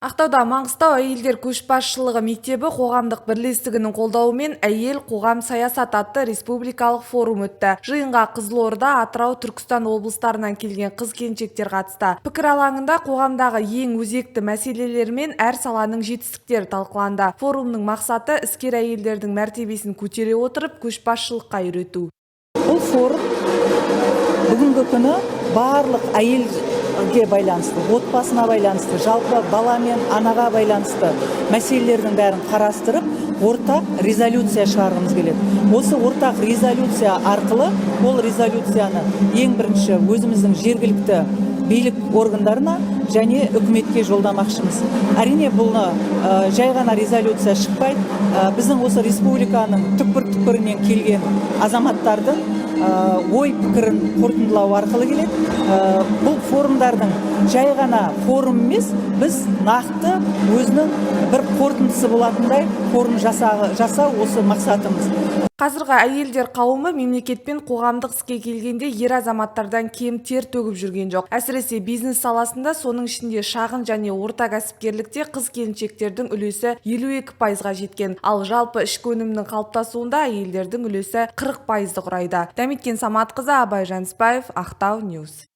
Ақтауда «Маңғыстау әйелдер көшбасшылығы мектебі» қоғамдық бірлестігінің қолдауымен «Әйел, қоғам, саясат» атты республикалық форум өтті. Жиынға Қызылорда, Атырау, Түркістан облыстарынан келген қыз келіншектер қатысты. Пікір алаңында қоғамдағы ең өзекті мәселелер мен әр саланың жетістіктері талқыланды. Форумның мақсаты – іскер әйелдердің мәртебесін көтере отырып, көшбасшылыққа үйрету. Бұл форум бүгінгі күні барлық әйелге байланысты, отбасына байланысты, жалпы бала мен анаға байланысты мәселелердің бәрін қарастырып, ортақ резолюция шығарғымыз келеді. Осы ортақ резолюция арқылы, ол резолюцияны ең бірінші өзіміздің жергілікті билік органдарына және үкіметке жолдамақшымыз. Әрине, бұны жай ғана резолюция шықпайды. Біздің осы республиканың түкпір түкпірінен келген азаматтардың ой пікірін қорытындылау арқылы келеді. Бұл форумдардың жай ғана форум емес, біз нақты өзінің бір қорытындысы болатындай форум жасау осы мақсатымыз. Қазіргі әйелдер қауымы мемлекет пен қоғамдық іске келгенде ер азаматтардан кем тер төгіп жүрген жоқ. Әсіресе бизнес саласында, соның ішінде шағын және орта кәсіпкерлікте қыз келіншектердің үлесі 52%-ға жеткен. Ал жалпы ішкі өнімнің қалыптасуында әйелдердің үлесі 40%-ды құрайды. Дәметкен Саматқызы, Абай Жанысбаев, Ақтау Ньюс.